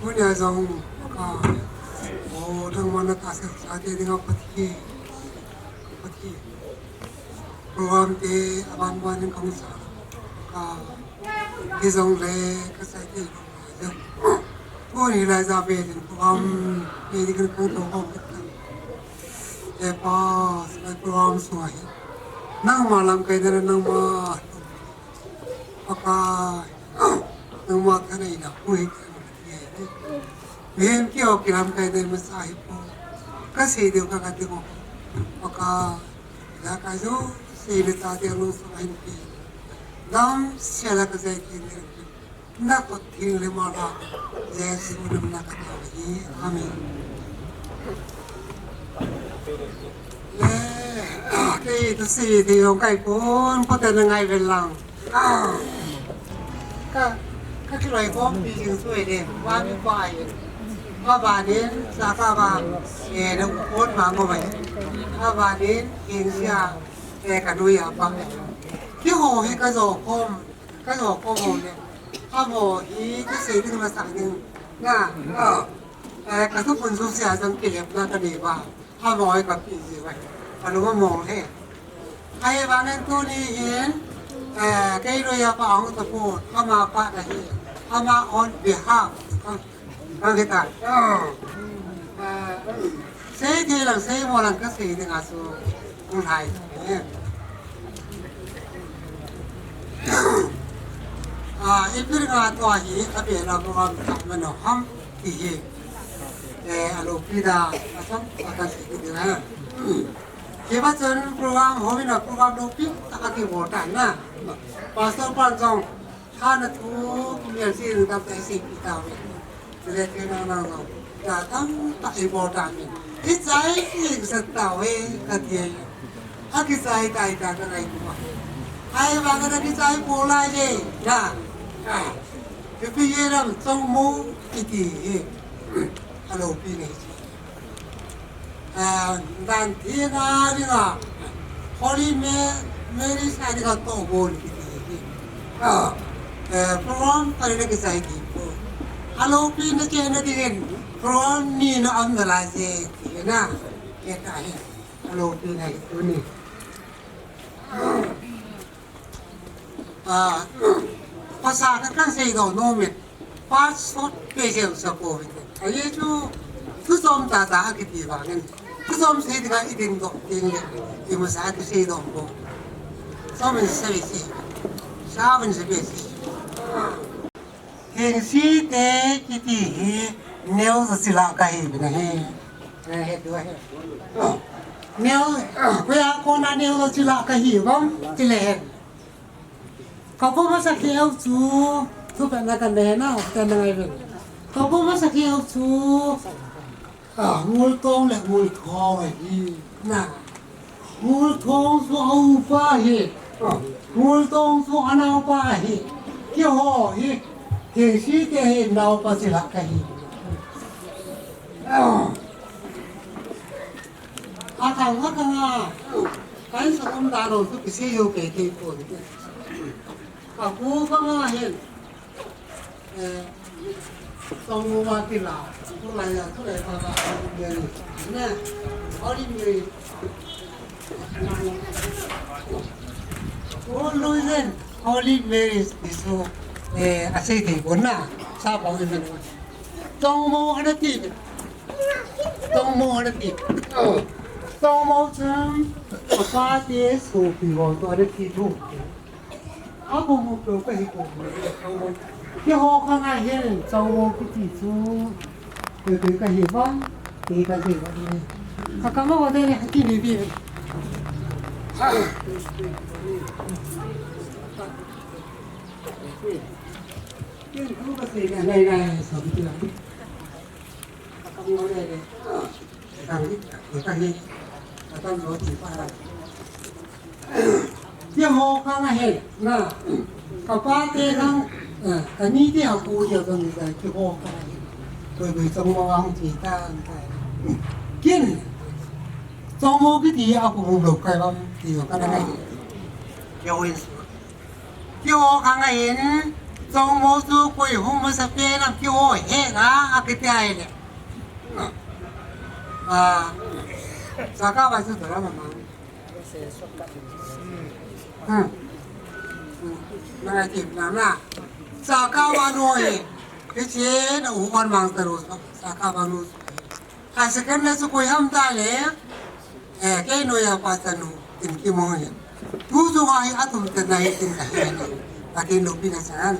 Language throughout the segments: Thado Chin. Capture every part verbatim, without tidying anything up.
Tunia jong ka, o, nangma na tahsan chate dinga Pathen, Pathen. Program te aban ban in kong sa ka, hijongle ka sa te. Tuni lai ja ve din program te ding kan kong to kong. E Pa, sa program sunga hi nangma lamkai dana nangma Pakai, nangma thaneina pu hi mihem kihou kilamkai ding masa hi pu. Ka sei diu ka ka diu. Pakai, ijakai jouse na chate lungsunga hin pe. Damsel a ka jai kit ding. Na khut theng le mol a Jesu min a ka thum ahi. Amen. Le, kei thusei thei jong kai pon, phaten na ngai vel lang. Ka, ka kiloi khompi jing sui le, va mi pa in. Ka va din, sa ka va, e, na u pon ma ngo vai. Ka va din, king sia, e, ka nu ya pa. Keiho hi ka jo khom, ka jo khom ho le. Ka vo hi, ka sei ding masa ding. Na, e, ka thuphun jouse a jong kilep na ka nei va. Amoi ka pi ji vai. Ka lung among he. Ahivangin tuni hin, eh, kei loi a pa ahung tapon, ama pa kahi, ama on behalf. Ka, ka kita. Oh. Eh, sei thei lang, sei mo lang ka sei ding a chu. Kung hai. Eh. Ah, April nga tua hi, a be la ko am ta mano ham ti hi. Eh, alopi da, a sam, a kan sei ding a. Kei va chun program, ho min a program alopi, ta ka kibol tan na. Pastor pan jong, tha na thu, mial si ring tam ta sei pi ta ve. Chule kei nang nang jong, ta tam ta i bol ta min. I chai i sat ta ve, ka ti ai. A kichai tai ta ka ngai tua. Ahivang a kichai po lai je, na. Ah. Kei pi ye ram chong mo, i ti hi. Alopi nei. Ah, dan theng a dinga, Holy Ma-, Mary sa dinga to bol kiti. Ah, eh, program pa le kichai ti po. Alopi na che na dingin, program ni na am na lai se ti na. Kei ta hi. Alopi na hi tuni. Ah, pasal ka kan sei do no me. Pasal pe se sa ko vite. Aye chu, tu som ta ta a kiti vangin. Tu som sei ding a i ding do, ding le. I masa ki sei do ko. Som in sei sei. Sa vin sei sei. Hingsi te kiti hi neo jo chila kahi bina hi. Eh, he tu he. Neo, koya kona neo jo chila kahi bang, chile he. Kapu masa keu chu, tu pe na kan de na, kan na ngai ben. Kapu masa keu chu, Ah, Ngultong le Ngulthong ahi. Na. Ngulthong chu a upa ahi. Ah, Ngultong chu a naopa ahi. Keiho hi. Hingsi te hi naopa chila kahi. Ah. A kang a kang a. Kan sa um da lo tu kisi yo pe te ko. Ka ku ka nga hin. Eh, Chongmo a kila, tulai a, tulai pa pa, Holy Mary, ne? Holy Mary. Holy Mary, Holy Mary, Jesu, eh, asei thei pon na, sa pa ui men. Chongmo ana ti, Chongmo ana ti. Chongmo chun, apa te sopi ho to ana ti tu. Abu mu ko ka hi ko. Keiho khang a hin, Chongmo kiti chu. Ko ko ka hi bang, ti ka hi bang ni. Ka ka ma wa de ni hati ni bi. Kin ku ka se na nai nai so bi la. Ka ka ma de de. Keiho khang a hin, na, ka pa te khang, eh, ka ni te a ku dia ka ni da, keiho khang a hin. Koi koi Chongmo a hung ti ta, ta. Kin, Chongmo kiti a ku mu lo kai bang, ti ka na ngai. Keiho hin. Keiho khang a hin, Chongmo chu koi hung masa pen a keiho he na, a kiti a hi le. Ah, Saka ba chu dara ma ma. Hmm. Hmm. Na ti na na. Saka ba no he. Ke che na u ban mang ta ro. Saka ba no. A second na chu koi ham ta le. Eh, kei noiya pa chanu. Tin ki mo he. Tu chu ngai a tum ta nai tin ka he. Ka tin lo pi na chan.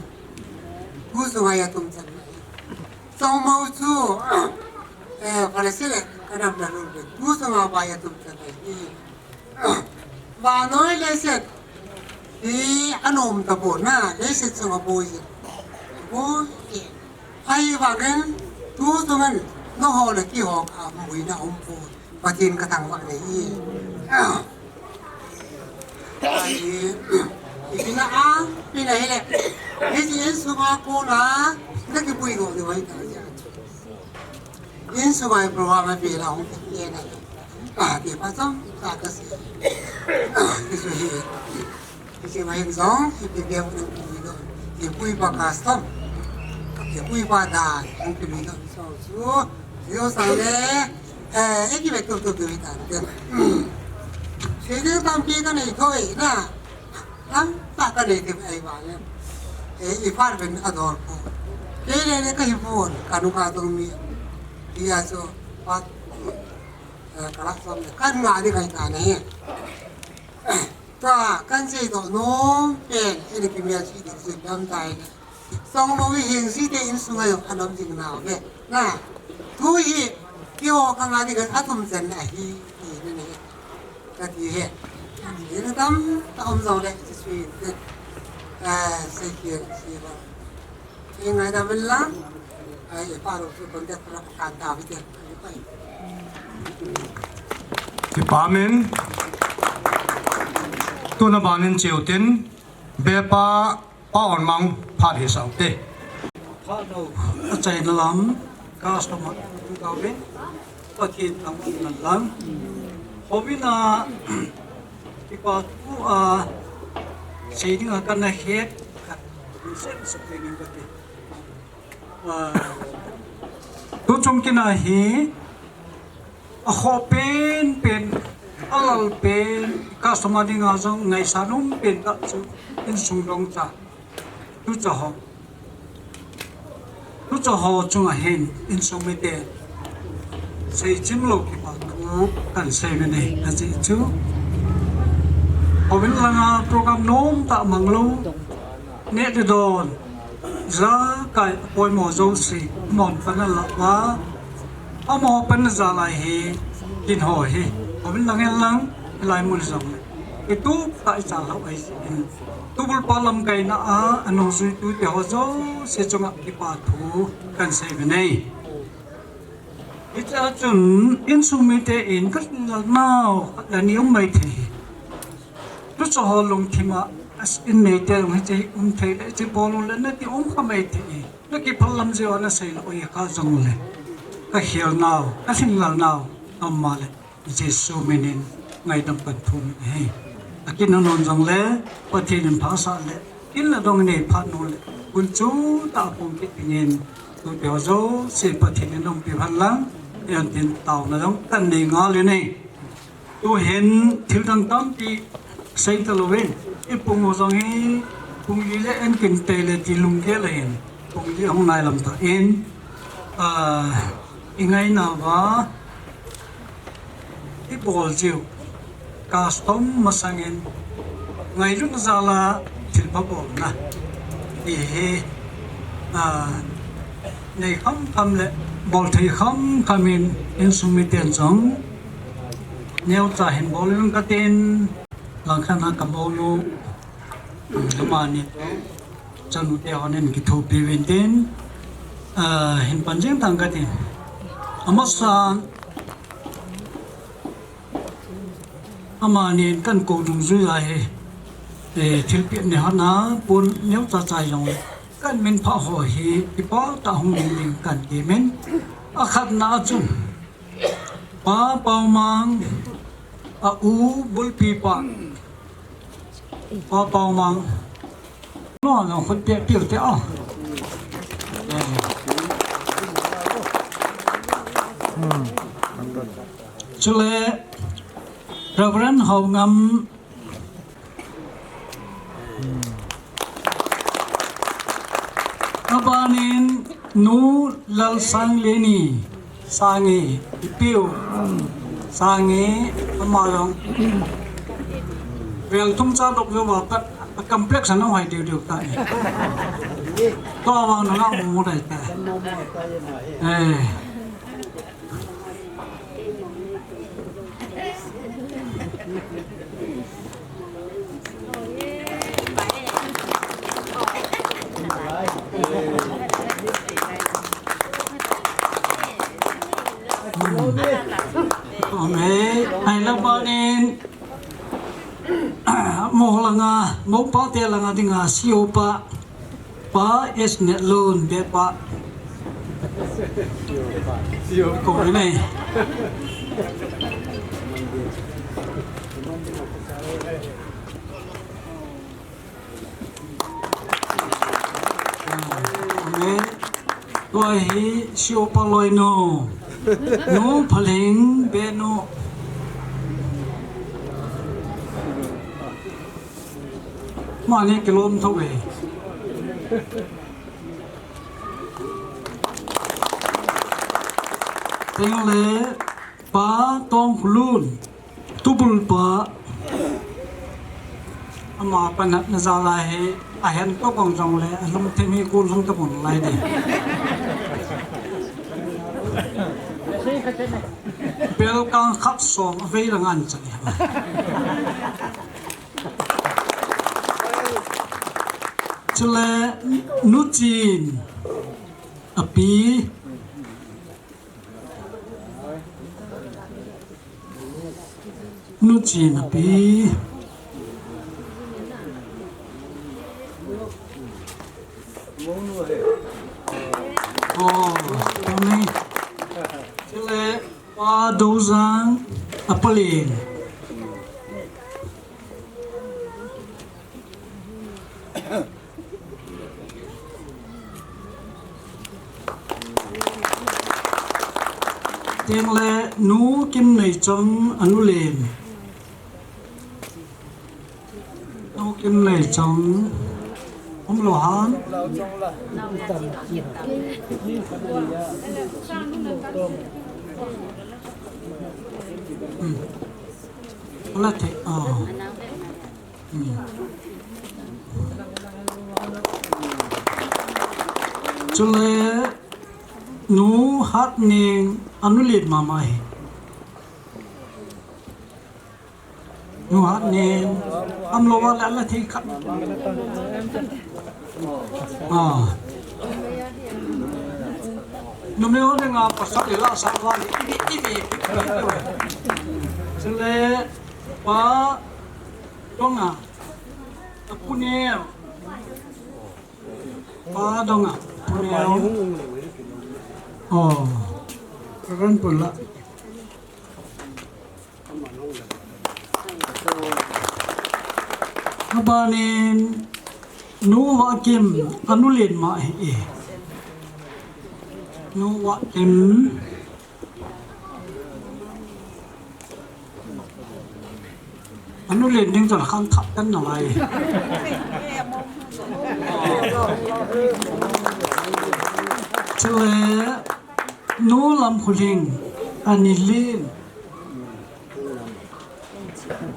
Tu chu ngai a tum ta nai. Chongmo chu, eh, Palestine, ka nam na lul be. Tu sanga ba ya tum ta nai. Vannoi leiset. Hi anom ta pon na, leiset sanga boi. Boi. Ahivangin, tu sanga, nangho le keiho kha muina um pon. Pathen ka thangvah le hi. Ai, ipi na a, ipi na hi le. Hiche insunga kona, na kipui go de vai ta ja. Insunga program a pe la hung ke na. Ah, ke pa chang, ta ka si. Ah, ke su hi. Hiche ma hin jong, hiche bia pu pu do. Hiche pui pa custom. Hiche pui pa da, hung pi do so su. Yo sa le, eh, e ki ve tu tu tu ta. Hiche tam pi ka nei thoi na. Tam ta ka nei te ai ba le. Eh, i far ben a dor ko. Ke le le ka hi pon, ka nu ka dong mi. Ia so, pa, eh, ka la som le. Kan nga ni kai ta ne. Tua, kan seidoh nom pen, ina kimial seidoh seidoh dam tai na. Chongmo hi hingsi te insunga jong anom jing nau ve. Na, tu hi, keiho khang a ding a thum chan ahi, ti na ni. Ka ti he. Ina tam, ta um jong le, ti sui te. Eh, sei kei, sei ba. Kipa min. Tuna banin cheu tin, bepa pa on mang phat hi sau te. Phat lo, achaina lam, customer, tu kau ve. Pathen thangvahna lam. Houin a, kipa thu a, sei ding a kana het, khat, sen sa pe ding ka ti. Ah, tu chungkit a hi, akhoh penpen, alal pen, customer dinga jong ngaisang um pen tah chu, insung dongcha. Tucha ho. Tucha ho chunga hin insung mite seichim lou kipa thu kan sei mene ahi chu. Houin langa program nomtah mang lou. Neh le don. Jakai poimo jouse, mon pana la va. Amo pana jalai hi, kin ho hi. Amin lang en lang, lai mun jong le. Itu ka i chal ho ai si. Tubul pa lamkaina a, anung jui tute ho jouse chunga kipa thu kan sei ve nei. Hiche a chun insung mite in ka lal nau la ni um mai thei. Tu cho ho lungthim a as in neite lung hiche um thei le hiche bol le nati um kha mai thei. Naki phal lam jeh a nasei le oi kha jong le. Ka hial nau, ka lhinglel nau, ama le. Jesu minin ngaidam kan thum e. Akin non jong le, Pathen in phasah le, kin la dong nei phat nu le, kun chu ta pung kit dingin, tute ho jouse Pathen in umpi phan lang, e an tin tauna dong kan nei ngal e nei. Tu hin thil dang tampi sei ta lou in, i pung ho jong hi, pung li le en kin te le ti lunggel a hin, pung li hung nai lam ta in, a, i ngaina va, i bol jiu, custom masangin, ngailutna jal a thilpha bolna. Ti hi, a, nei kham kham le, bol thei kham kham in, insung miten jong, neocha hin bol in ka tin, langkhat a ka monu, amani, chanu te hon in kithopi uvin tin, a, hin pan jing tang ka tin. Amasa, amanin kan ko dungjui a hi, eh, thilpeh nei hon a, pon neocha cha jong le. Kan minpha ho hi, kipa ta hung ding ding kan ti min. Akhatna a chun, Pa Paomang, a u bulpi pa. Pa Paomang. No, no, khut peh, peh, peh, ah. Hmm. Chule, Reverend Haongam. Hmm. Abanin, Nu Lalsangleni. Sangi, ipiu. Sangi, ama jong. Vel thum cha dok jo ma pat, a complex a nong hai diu diu ta e. To ama nong a mu mu dai ta. Eh. Amen. Ai la ba nin. Mo langa, mo pa te langa dinga, sio pa. Pa S Nehlun, be pa. Ko ne. Amen. Tua hi sio pa loi nu. Nu Phaling be nu. Mani kilom tho e. Teng le Pa Tongkhulun. Tubul pa. Ama panatna jal a hi, ahen to kong jong le, alungthim hi kul hung ta pon lai de. Bel kang khat som, avei la ngan chan. Chule, Nu Chin, api. Nu Chin api. Oh, tuni. Chule Pa Dozang apalin. Teng le Nu Kimneichong anu len. Nu Kimneichong. Um lo ham. Hmm. Ala the. Oh. Hmm. Chule nu Hatneng, anu len mama hi. Nu Hatneng, umlou a le ala thei khat. Ah. Numei ho dinga pasal le la sa va le, i, i, i, i. Chule pa Donga, a pu Neo. Pa Donga, pu Neo. Oh, ran pula. Abanin nu Vakim, anu len ma hi e. Nu Vakim. Anu len ding chun khang thap kan na lai. Chule nu Lamkholing, ani len.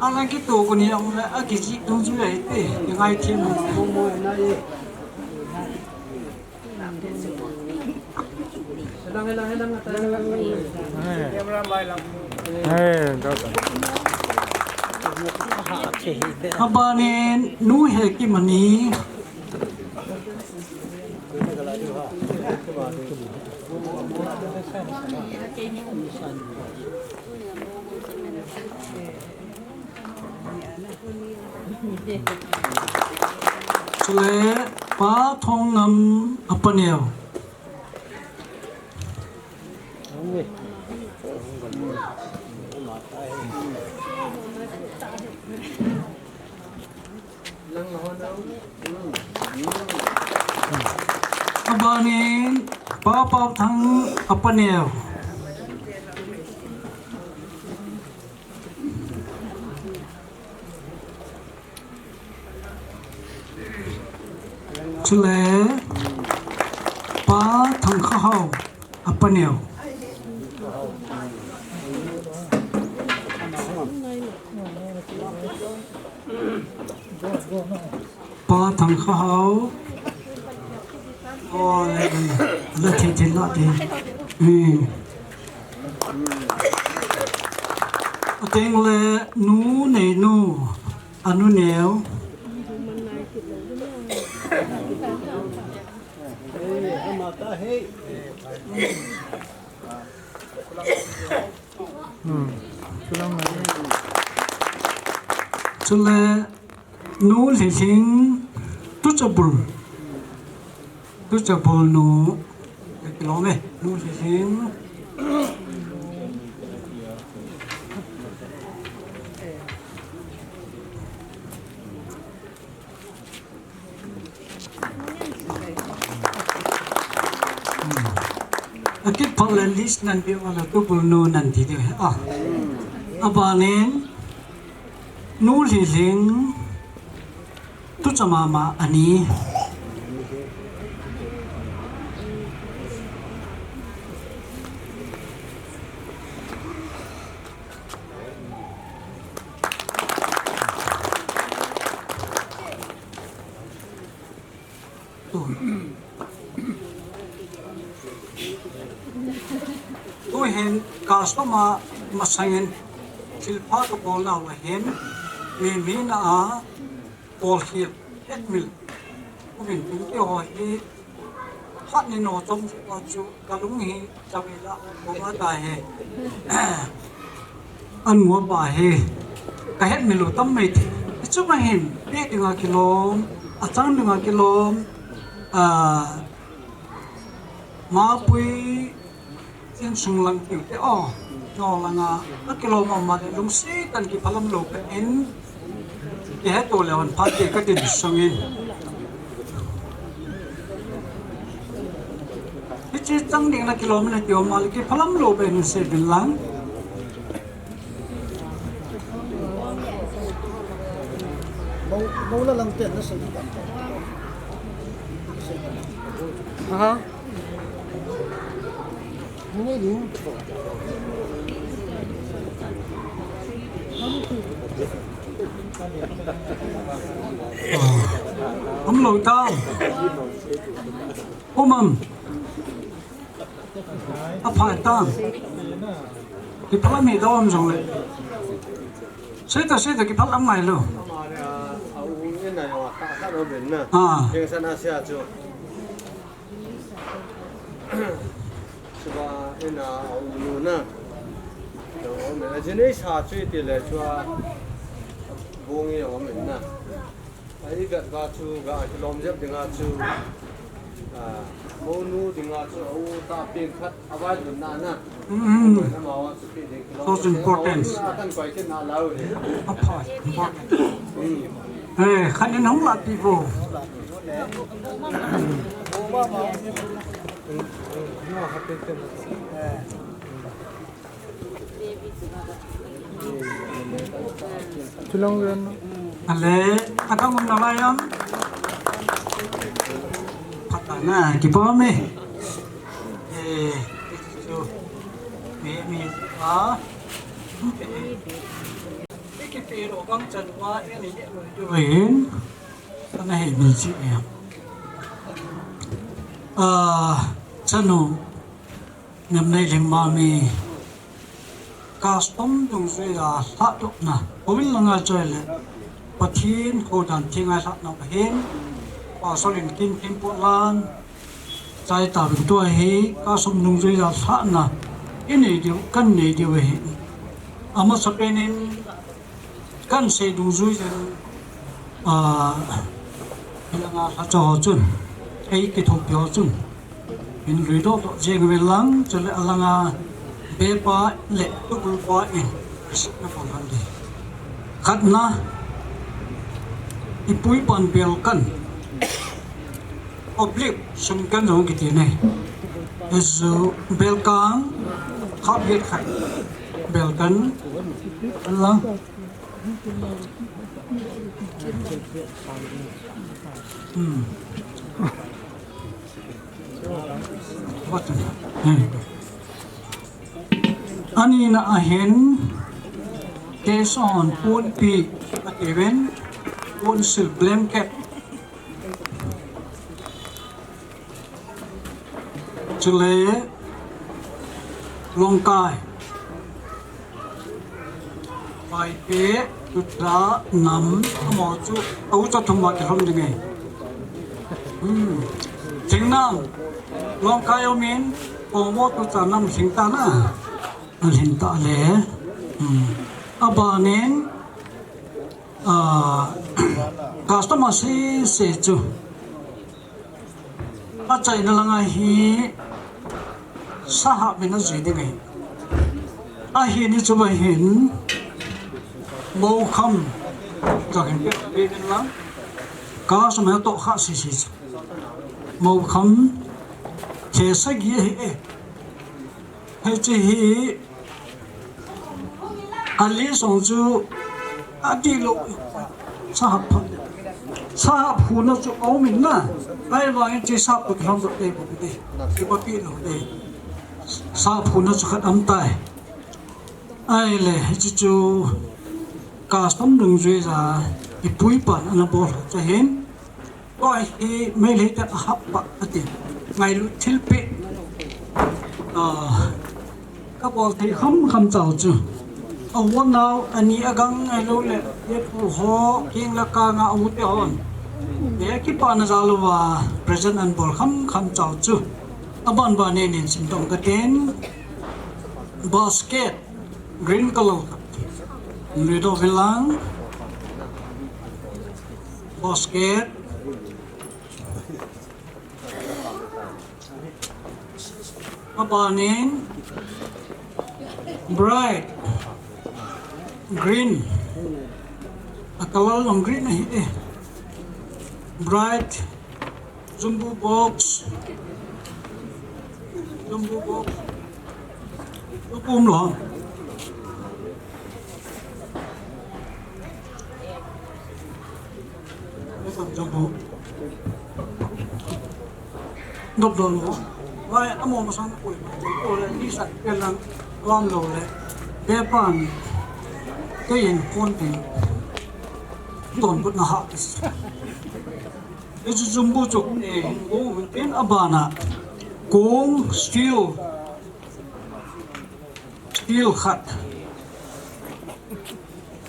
Ana kitoh kuni a um le, akijih dung chu ahi te, kingai them. Abanin nu Hekimani. Chule pa Thongngam, a pa Neo. Abanin pa Paothang, a pa Neo. Chule pa Thangkhahao, a pa Neo. Pa Thangkhahao. Oh, le, le, le, thei, thei, la, thei. Hmm. Ateng le nu Neinu, anu Neo. Hmm. Chule nu Lhilhing, tuchabul. Tuchabul nu. Kilom e, nu Lhilhing. Hmm. Akit phot le list nan be wala tubul nu nan ti de. Ah. Abanin nu Lhilhing, tucha mama ani. Tuhin customer masangin thilpha kabolnau ahin, mi, mi na a, Kolkhel, Hetmil, Uvin, Pingte ho hi, phat ni no chom chu, chu, kalung hi, chavei la, koma ta he. An ngua pa he, kahetmil u tam mai thei. Hichu ma hin, pe dinga kilom, achang dinga kilom, a, mapui, Insung lang tiu te o, nolanga, akilom a um le lungset tah in kiphalam lou pen, kihetto leu hen phat te katin sungin. Hiche chang ding na kilom na tiu um le kiphalam lou pen sei uvin lang. Mo, mo la lang ten na sei. Aha. Umlou tam. Umam. Aphai tan. Kiphal mi dom jong le. Seta seta kiphal am ngai lo. Ah. Chuba ina a unu na. Lo men a jinei sa chui ti le chua. Bungi o men na. A i gat ba chu ga kilom jep dinga chu. A, monu dinga chu a u ta pin khat a vai dun na na. Mm. Na ma wa chu pi ding kilom. Those important. A kan koi kin na lau ni. Apa important. Mm. Eh, khan in hung la pi bo. Chulong ren. Ale, akang um na lai am. Phatah na, kipom e. Eh, so, me, me, ah. Kipiro bang chan wa, eh, ni, ni, ni, ni. Ana he mi chi e. Ah, chanu, nem nei leng ma mi. Custom dungjuia lhatdohna. Hovin langa choi le. Pathen khodan thenga lhatna kahin. Pastor in kin kin po lan. Chai ta vin tua hi. Custom dungjuia lhatna. I nei diu, kan nei diu hi. Amasapen in Kan sei dungjui jeng, ah, hilanga lhacha ho chun, ei kithopi ho chun, in lui doh doh jeng uvin lang, chule alanga bepa le tukulpa in, na pon han di. Khatna, i pu i pan bel kan, oblique sum kan jong kiti nei. Esu bel kang, khap het khat, bel kan, lang. Hmm. Anina ahin, case on, ponpi, akiven, ponsil blanket. Chule Longkai, Paite, Tutra, Nam, amaho chu, au cha thum ma kilhom ding e. Hmm. Thingnam, Longkai umin, Pongmo, Tutra, Nam, Thingta na. Alhin ta le. Hmm. Abanin, ah, customer se se chu. Achaina langa hi sahap min ajui ding ahi. Ahin hichu ahin mokham. Kahin pe pe min lang. Ka sum toh kha si si. Mokham. Thesa gi ahi e. Hiche hi Ali song chu adih lou. Sahap pha. Sahap huna chu aumin na. Ahivangin hiche sahap toh kilhom doh te bu te. Kipapi lou te. Sahap huna chu khat um tai. Ahile, hiche chu custom dungjuia i pu i pan ana bol chu ahin. Tua hi Meitei te ahap pa ati. Ngailut thilpeh. Ah, kabol thei kham kham chau chu. A u nau ani agang ngailou le, ye pu ho, king la ka nga u te hon. Ye kipana jal uva, present an bol kham kham chau chu. Aban ban nen nen sim dong katin. Basket, green color. Lui doh uvin lang. Basket. Abanin bright green. A color long green ahi e. Bright jumbo box. Jumbo box. Lu pum lo. Lu pum jumbo. Dop do lo. Vai amo masang pui. Pui le ni sa ke lang lam lo le. Be pan. Ke yin kon tin. Don but na ha. Hichu jumbo chu, eh, kong, tin abana, kong, steel, Steel khat.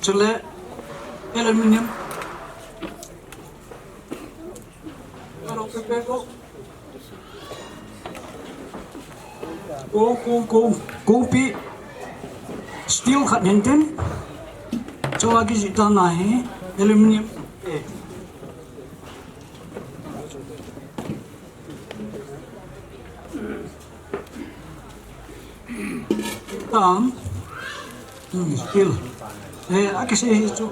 Chule aluminium. Ko, ko, ko, kopi. Steel khat hintin. Chua kijih dan ahi. Aluminium. Eh. Tam. Hmm, steel. Eh, akisei hi chu.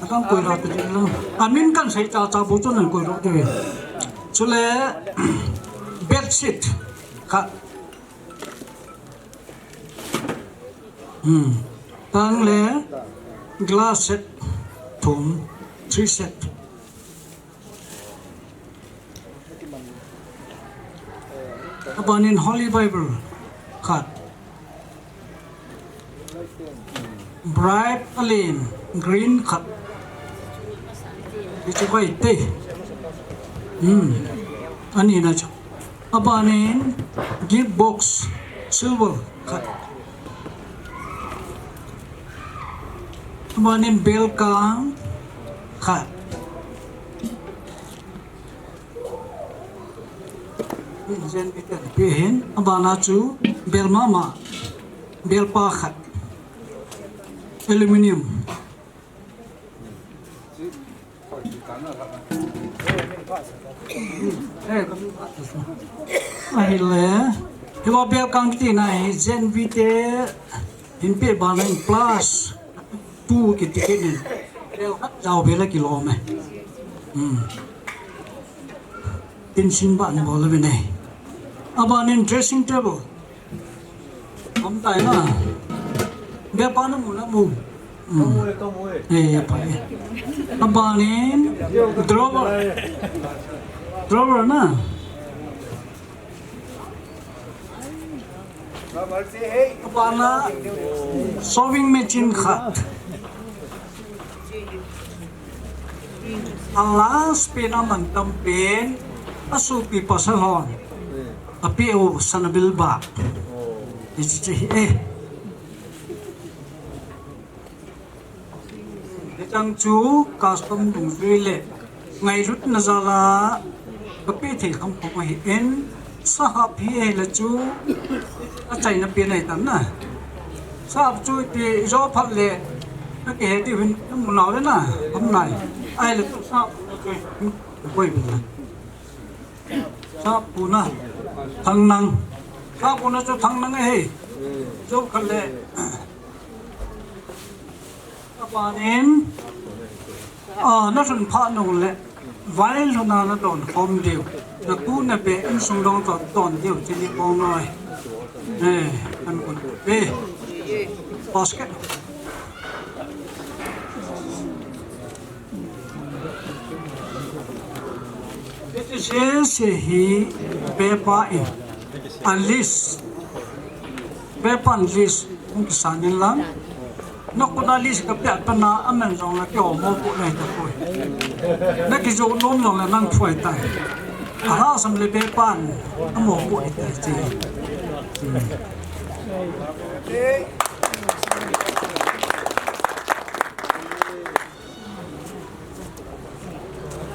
Akam koi ra te lang. Amin kan sei cha cha bu chu nan koi ro te. Chule bed sheet khat. Hmm. Tang le glass set thum, three set. Abanin Holy Bible khat. Bright alen green khat. Hichu kai te. Hmm. Ani na chu. Abanin gift box silver khat. Abanin belkang khat. Jen biten pi hin, abana chu bel mama, belpa khat. Aluminium. Ahile, hiva belkang kiti na hi, Jen bite, hin pe bana hin plus two kiti kinin. Bel khat jao bel a kilom e. Hmm. Tin sin ba ni bol le ne. Abanin dressing table. Am tai na. Be pa na mu na mu. Hmm. Eh, ya pa. Abanin drawer. Drawer na. Abana sewing machine khat. A last pen a mantam pen a sopi pasal hon a pe u sanabil ba. Hichi chi hi eh. Hichang chu custom dungjui le ngailutna jal a ka pe thei kham kham ahi in, sahap hi ahile chu achaina pen ahi tan na. Sahap chu ipi jo phat le na kihe diu hin na mu nau le na, kham nai. Ahile chu sahap chu koi bu na. Sahap bu na, thangnang. Sahap bu na chu thangnang ahi. Jo khat le Abanin, ah, na lhun phat nung le, vailhun a na don khom diu, na tu na be insung dong toh don diu, chini bong noi. Eh, an kun. Eh, basket. Hiche hi bepa in a list, bepa in list hung kisan in lang. Na kut a list ka pia ta na amen jong la kei o mo pu nai ta poi. Na kijo nom jong la nang phuai tai. A lhasam le bepa in a mo pu nai tai chi.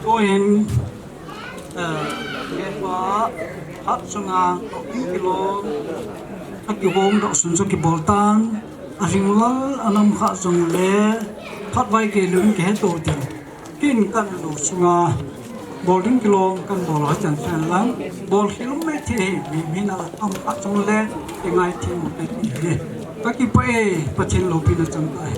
Tuhin, eh, kepa, phat sunga, kilom, akihong doh sun chu kibol tan, ahinglal, anam kha jong le, phat vai kei lun kihe to tin. Kin kan lu sunga, bol ding kilom, kan bol ha chan chan lang, bol kilom mai thi, mi, mi na am kha jong le, kingai thi mo te ti hi. Ka kipah e, Pathen loupina chang tai.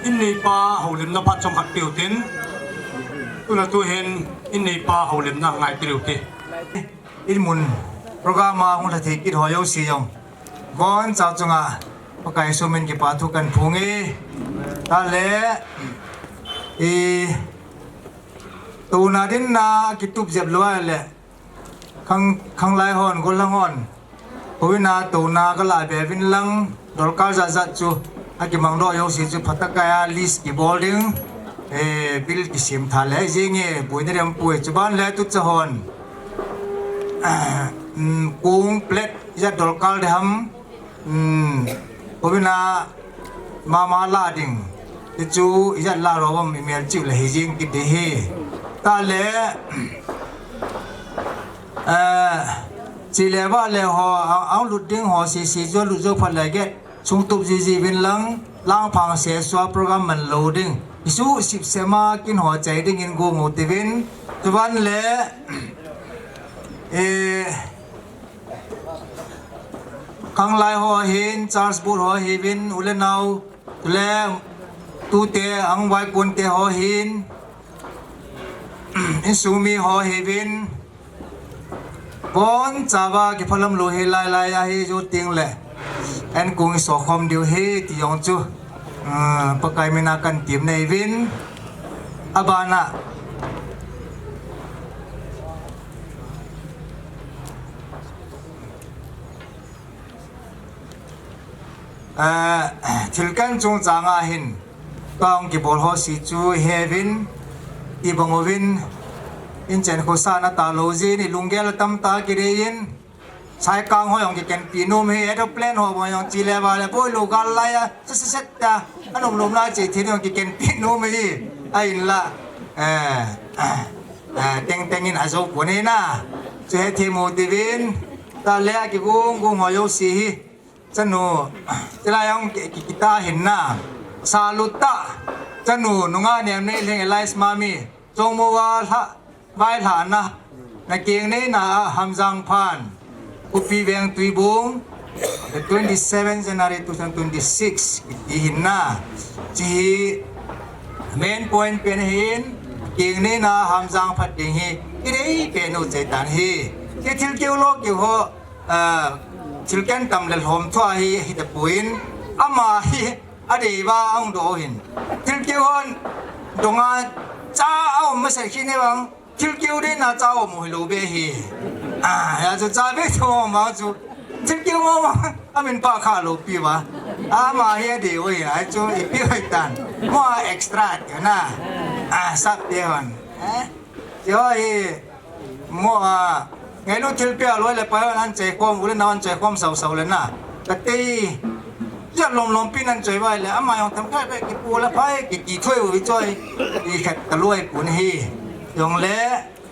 In neipa houlimna phat chomkhat peu tin, tuna tuhin in neipa houlimna ngai tiu te. In mun program a hung lha thei kit ho jouse jong, von chau chunga Pakai sumin kipa thu kan phong e. Tale, i, tuna dinna kitup jep lou le, Khang, khanglai hon, gollhang hon. Houin a tuna ka la be vin lang, dorkar jat jat chu, akimang doh jouse chu, phatah a list kibol ding, eh, bill kisem tha le, jing e, buina dem pui, chuban le tu cha hon. um, kung plate ijat dorkar ding ham, um, hovin a mama la ding. Hichu ijat la ro bam email chiu le hijing kiti hi. Tale, eh, chile vale ho, ang, ang lut ding ho, si, si jo lut jo phat le get. Sungtup jiji vin lang, langphang sesua program man lo ding. Isu sip sema kin ho chai dingin gu ngu tivin. Tuvan le, eh, Khanglai ho hin, Charles Bur ho hivin, ule nau, tule, tute, ang vai kunte ho hin, insumi ho hivin, Bon chava kiphalam lo hi lai lai a hi ju ting le. En kung iso khom diu hi ti jong chu. Ah, Pakai mina kan tim nei vin. Abana. Ah, thil kan chungchang a hin, tong kibol ho si chu hevin, ibang uvin, in chen khosa na ta lo jin, ilunggel tam ta kidei in, sai kang ho jong kiken pi nom hi, aeroplane ho jong chile vale, boi lo gal lai a, set set set ta, anom nom na che thi jong kiken pi nom hi, a in la, eh, eh, teng teng in ajo ko ne na, chu he thi mo tivin, ta le a kibung bung ho jo si hi. Chanu, chilai ang ki, ki, kita hin na. Saluta. Chanu, nunga nem nei leng Elias Mami. Chong mo va hla, vai hla na. Na keng nei na a Hamjang Phan. Kupi Veng Tuibung. The twenty-seven January two thousand twenty-six. Kiti hin na. Chi hi main point pen hin. Keng nei na Hamjang Phat ding hi. Kidei pen u chaitan hi. Ki thil keu lo keu ho. Ah, thil ken tam le lhom thua hi, hi ta puin, ama hi, adei va ang do hin. Thil keu hon, donga cha a um masa khi ne bang, thil keu dei na cha um hi lo be hi. Ah, ya chu cha be tho ma chu. Thil keu ma ma, amin pa kha lo pi va. Ama hi adei oi, ai chu ipi oi tan. Mo extra na. Ah, sap te hon. Eh? Yo hi, Mo a, ngailu thilpia loi le pai an chai khom, u le nau an chai khom sau sau le na. Ka tei, ja lom lom pin an chai vai le, ama jong themkhat beh kipu le pai, ki, ki thoi u choi, i khat ka loi pun hi. Jong le,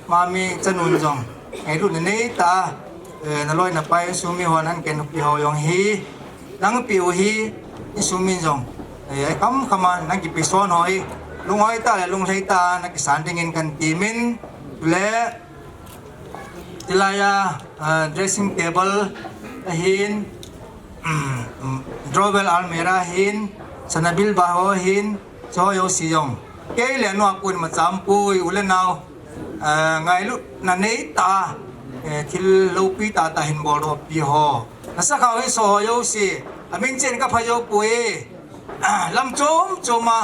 Mami Chanun jong, ngailu na nei ta, eh, na loi na pai, sumi hon an ken pi ho jong hi. Nang pi u hi, i sumin jong. Eh, ai kam kama, nang kipi son hoi. Lunghoi ta le, lunglhei ta, nang kisan dingin kan timin. Le, tilai a, ah, dressing table, ahin, um, um, drawer almirah hin, sanabil ba ho hin, so yo si jong. Kei le nu a kun ma cham pui, u le nau. Ah, ngailut na nei ta, eh, thil lopi ta ta hin bol ro pi ho. Na sa khau hi so ho yo si, a min chen ka pha yo pui. Ah, lam chom chom a,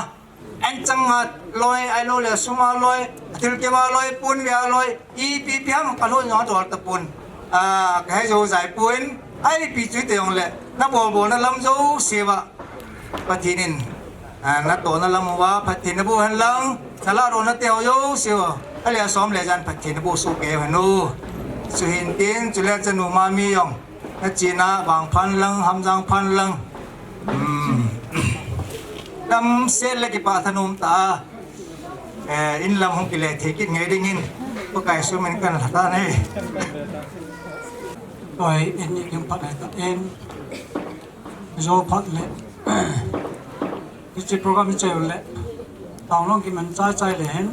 an chang a loi, ai lo le sum a loi, thil ke va loi, pun via loi, i pi pi ham ka lo nyo dol ta pun. Ah, ka he jo zai pun, ai pi chui te yong le, na bol bol na lam jo si va. Pathen in, ah, na to na lam uva, Pathen na bu hen lang, na la ro na te ho yo si ho. A le som le jan Pathen na bu su ke hen u. Su hin tin, chu le chanu Mami jong. Na china bang phan lang, ham jang phan lang. Hmm. Tam se le ki pa thanum ta. Eh, in lam hung ki le the kit ngai ding in. Pakai su men kan la ta nei. Oi, en ni kim pa nei ta en. Zo phat le. Hiche program hiche le. Tong long kiman chai chai le hen.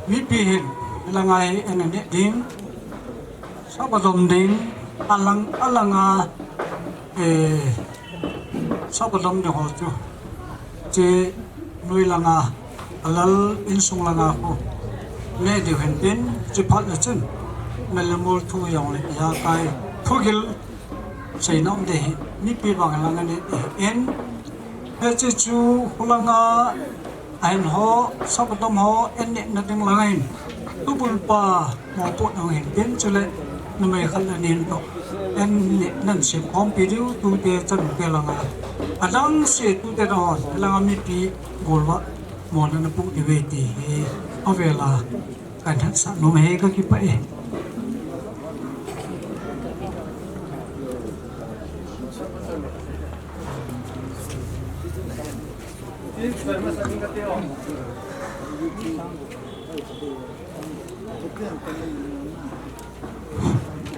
Mipi hin. Langa hi en ne ding. Sapa dom ding. Alang, alanga. Eh, sapa dom ding ho chu. Che nui langa. Alal insung langa ko. Ne diu hen tin. Che phat le chen. Mel le mol thu jong le. Ya kai. Thu gil. Seinam de hi, mipi bang lang ani en. Hiche chu hulanga ahin ho, sapa dom ho, en ne na ding lang ahin. Tubul pa, mo po nang hin tin chule, numei khat le ni hin to. En ne nan sim khom pi diu, tute chanu te langa. Adang se tute na hon, langa mipi golwa, mo na na pu diu ve ti hi, avela. Kan hatsah nom e, ka kipah e.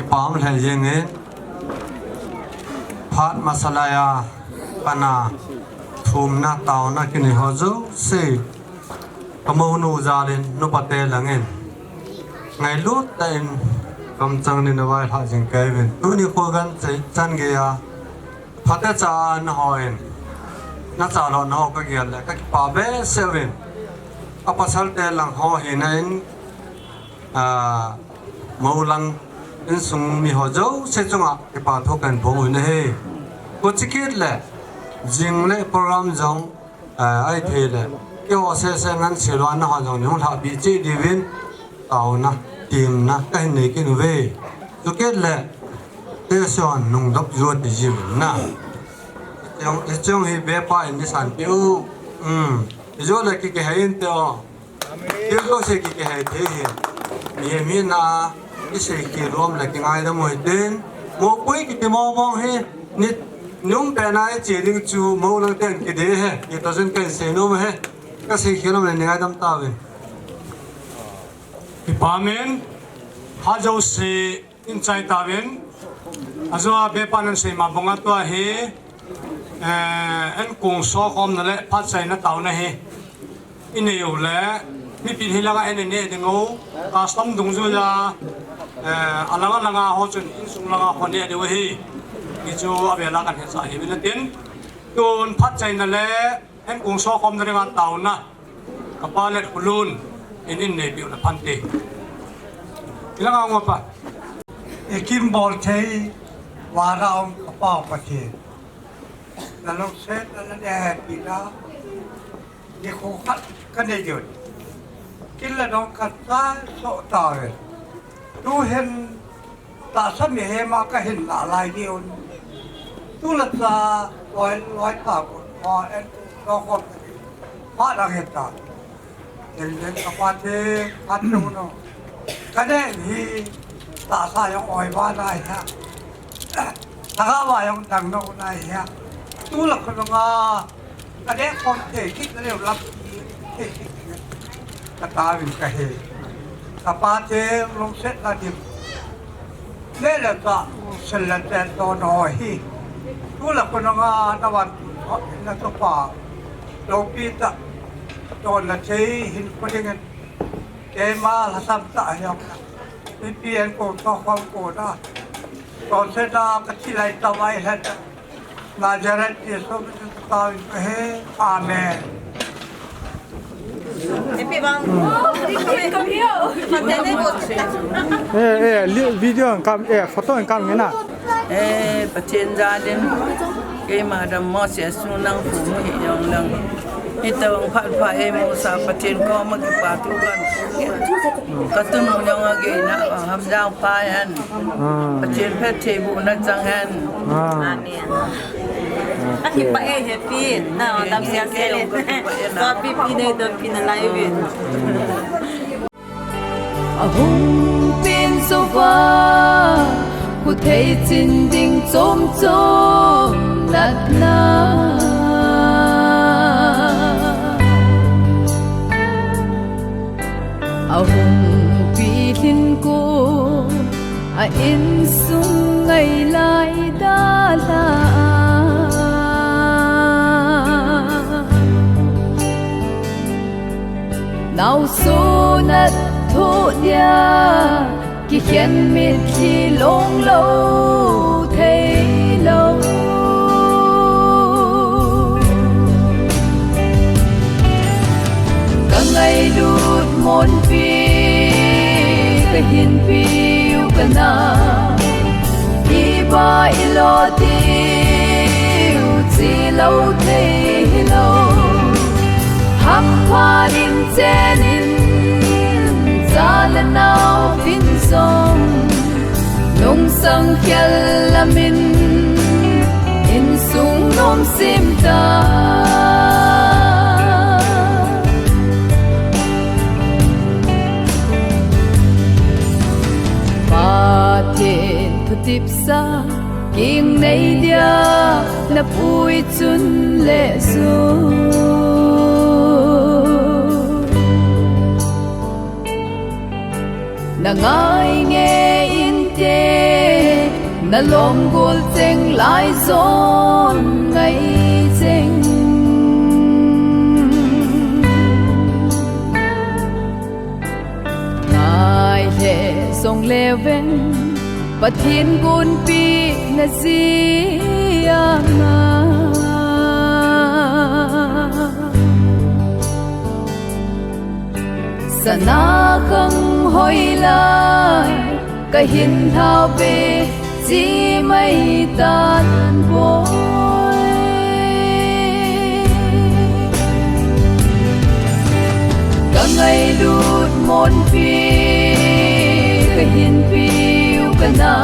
Pam le jeng e. Phat masa laiya, kana thumna taona kinei ho jouse. Ka mounu jal in, nupa te lang in. Ngailut tah in, kamchang nin a vailhah jing kei uvin. Tuni kho gan chai chan geiya. Phatecha na hon. Na chalona ho ka gel le, ka kipa behseh uvin. A pasal te lang ho hina in, a, mou lang insung mi ho jouse chunga kipa thu kahin phong u ahi. Ko chikit le, jing le program jong, a, ahi thei le, keiho sese ngan silou na ho jong nei hung lhahpi cheh diuvin, taona, temna, kahin nei kit uve. Chukit le, te son nung dop jo ti jiuvin na. Chong, chong hi bepa in nei sanpeh u. Um, jo le kikihei inte o. Thil jouse kikihei thei ahi. Mihem hina, kisei khel lom le kingaidam u hitin. Mopui kiti mong mong hi. Ni, nung pena i che ding chu mou lang ten kidei ahi. Kitoh jin kahin sei nom ahi. Kasei khel lom le nei ngaidam tauvin. Kipa min, ha jouse in chai tauvin. Ajo a bepa nan sei ma banga tua hi, eh, enkong sokhomna le phatchaina taona hi. I nei u le, mipin hi langa en ne ding u, custom dungjuiya, eh, alanga langa ho chun insung langa ho ne diu ahi. Hichu avela kan hetsah hi uvin tin. Tun phatchaina le, enkong sokhomna dinga taona. Kapa le khulun, in in neipiu na phante. Ilanga ngapa. Ekim bol thei, vana um kapa Pathen. Na lungsetna le hepina, nikho khat kanei diu. Kin le dong khat sa so tave. Tuhin tahsa mihem a kahin lah lai diu. Tule cha loi, loi ta ko, ko en, ko ko. Pa dang heta. Ding ding kapa te, khat nu no. Kanei hi tahsa jong oi vana ahi. Thagau va jong dang no na ahi. Tule khonunga, kadei khom thei kit leu lam thei kit. Ka taovin kahe. Kapa te lungsetna dim. Lele ka, sel le ten to no hi. Tule khonunga na van tu ho na to pa. Loupi ta. To na thei hin ko dingin. Keima lhasam tah hiam. Mipi enkong sokhom kona. Tonsot a kathi lai tavai hen. Nazareth Jesu min in taovin kahe. Amen. Happy bang. Come here. Eh, eh, li-, video ang kam, eh, photo ang kam ngena. Eh, Pathen jal in. Keima dam mo se su nang pu mu hi jong lang. Hitobang phat pha eimusah Pathen koma kipa thu kahin phong e. Ka tunu jong agei na, a, Hamjang pa hen. Ah. Pathen phattheibohna chang hen. Ah. Amen. Okay. Ahi pa e happy. Na, dam sia sia le. Happy pi nei dam pi na lai ve. Ahung peng jouva, khuthei chin ding chom chom natna. Ahung pilhin ko, a insung ngai lai dalha. Naosen athoh dia, kikhen mitlhi long lou thei lou. Ka ngailut monpi, ka hinpiu kana. Iba ilo tiu chi lou thei hilou. Hampha in chen in, cha le nao vin song, nungsang khel lamin, insung nom sim ta. Pathen thutipsa, king nei dia, na pui chun le su. Na ngai nge inte, na lom gul cheng lai zong ngai cheng. Ngai le zong le veng, Pathian gunpi na zia nga. Sana khang hoi lai, ka hin hlau ve, chi mai tan boi. Ka ngailut monpi, ka hin piu ka na.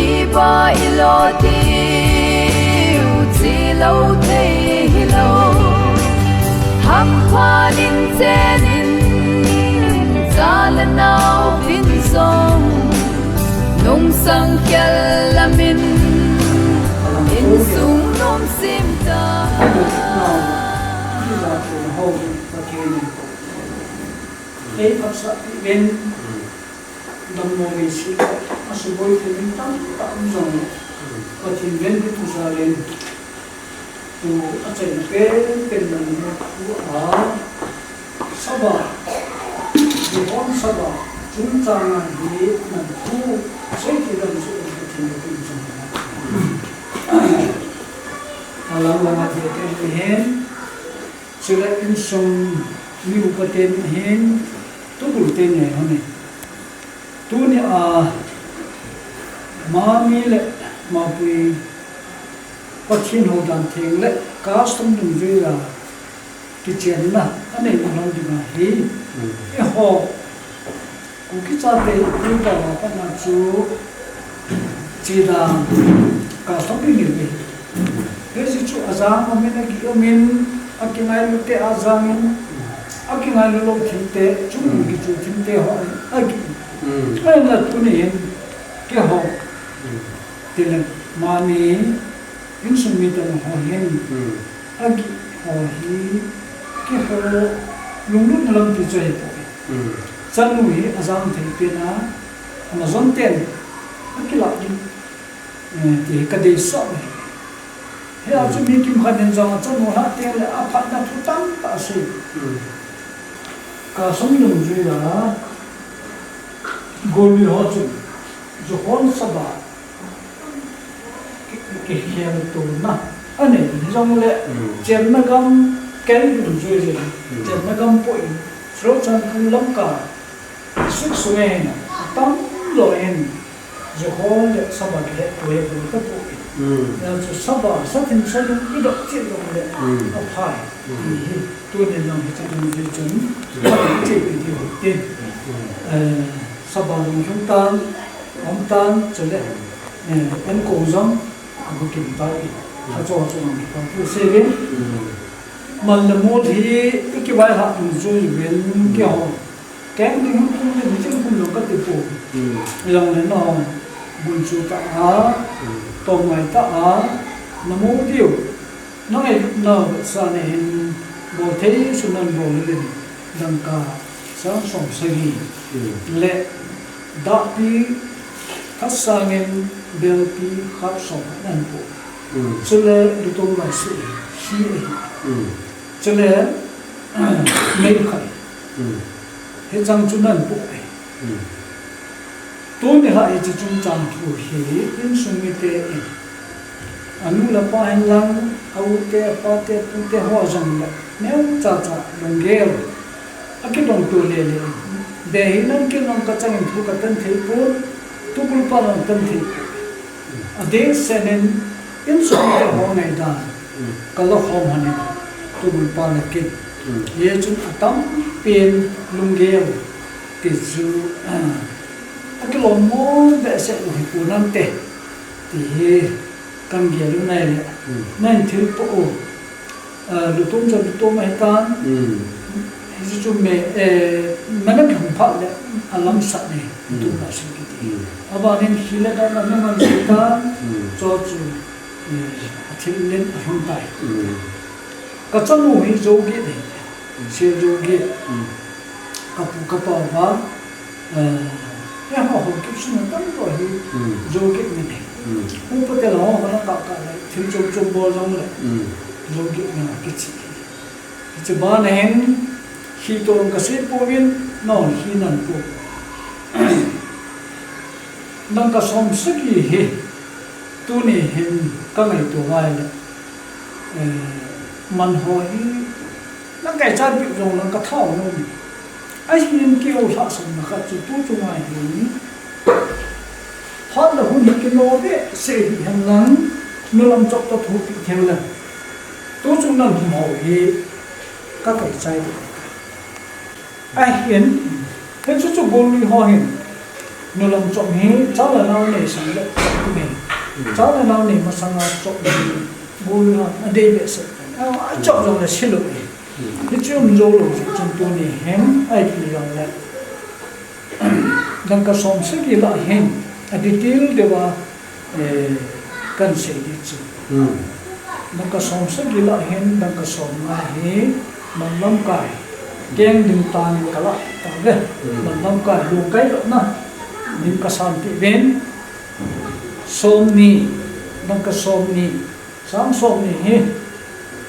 I ba i lo tiu, chi lo thei hi lo. Hampha nin chen in, cha le nau vin zong. Nung sang khel lamin, in sung nom sim ta. Ei phatsah pi ven. Dammo vei si, a suboi thei min tamtah um jong, Pathian ven hi tu sa len, tu a chaina pen pen dammo thu a, saba, Jehovah saba, chungchang a hi, nan thu, sei ti dam su Pathian ven hi jong. A lang lang a thei pen hi hen, Chule insung mi upa ten hin, tubul ten ngai hon e. Tuni a, Mami le Mapui Pathen houdan theng le custom dungjui a kichenna anei nalou dinga hi. Mm. Eiho Kuki chate ipi tah a pat na chu, chidang, custom ding hi. Hiche chu ajang umin, agih umin, akingailu te ajang in, akingailu lou thil te, chu kichu thil te ho agih. Mm. Ahinla tuni hin, keiho. Mm. Tile, Mami, insung mi tah ho hin. Mm. Agih ho hi, keiho lunglutna lampi chu ahipoi. Mm. Chanu hi ajang thei pen a, Amazon ten akilah ding, eh, ti hi kadeisah e. Hia chu mi kimkhat in jong achanu lhah teng le aphatna thu tamtah asei. Mm. Custom dungjui a, golmi ho chun, Jehovah Sabbath ki, kikheltona anei hijongle, mm, chenna gam kei dungjui jeng, mm, chenna gam poi, Churachandpur lamkai, district sung a hin, atamjo hin, Jehovah le Sabbath le poi, poi tapoi. Mm. Hijeh chun Sabbath, sa thim sa lung idop cheh jongle, mm, aphai. Mm. Hi, tunin jong hiche dungjui chun, mm, ichepi diu hite. Mm. Eh, Sabbath jong lhung tan, um tan, chule, eh, enkong jong, abukim tai. Mm. Achu, achu, achu, achu, sei ve. Mm. Mal le mol hi, ikivaihah dungjui uvin, mm, keiho. Keng ding kum le, hiche kum jong kati poi. Mm. Jong le nahung gunchu tah a, mm, tomngai tah a, namu diu. Nangailutnau vetsahna hin, bolthei chu nabol uvin, dangka sang som sagi, mm, le dahpi khat sangin belpi khat som khat nahin po. Mm. Chule lutom laisih hi ahi. Mm. Chule, meikhai. Mm. Hicheng chu nahin po e. Mm. Tuni lhah hiche chungchang thu hi insung mite in, anu le apa hin lang, a u te, a pa te, a pu te ho jong le, neocha cha lunggel, akidongto lele in, be hi nang kin nang kachang in thu katan thei pon, tubul pa nang tan thei pon. Adeh seh in, insung mite ho ngaidan, mm, kala khom hon in, tubul pa le kin. Mm. Hichun atampen lunggel ti chu, ah, akilom mo behseh lou hi pon nante, ti hi kagel u nai le. Mm. Nahin thilpeh u. Ah, lutom chu lutom ahitan. Mm. Hichu chu me, eh, mana kihung phat le alamsah ne. Mm. Lutom la sin kiti. Mm. Abanin khi le dam na man ahitan. Mm. Chu chu, eh, athil len alhung tai. Mm. Kachanu hi Jogi ne. Mm. Sel Jogi. Mm. Kapu kapa uva. Eh, ya ho ho kip suna tam lo hi, hmm, Zo kip ni ni. Hmm. Pu pa te lo ho na ka ka le, thil chom chom bol jong le. Hmm. Zo kip ni na kichi. Kichi ba na hen, hi to ka se po vin, no, hi nan po. Nang ka som sagi hi, tu ni hin ka ngai tu ngai le. Eh, man ho hi, Nang kai chan piu jong lang ka thao nom. Ahin kihou lhahsamna khat chu tu chunga hin. Phat le hun hi kino behseh hi hen lang, nu lam chop toh thu pi thei lang. Tu chung nang hung ho hi ka kai chai ding. Ahin, Hichu chu golnoi ho hin, nu lam chop hi, cha le nao nei sang le chop ding ahi. Hmm. Cha le nao nei masanga chop ding, golnoi ho, adei behseh. A, achop jong le silou ahi. Hmm. Hichu um jou lou jeh chun tuni hin, ipi jong le. Dangka som sagi lah hin, a detail deuva, Eh, kan sei ding chu. Hmm. Dangka som sagi lah hin, dangka som nga hi, man lamkai. Keng ding tan ka lah ta ve. Hmm. Man lamkai, lu kai lo na. Ding ka san ti ven. Som ni, dangka som ni. Sang som ni hi.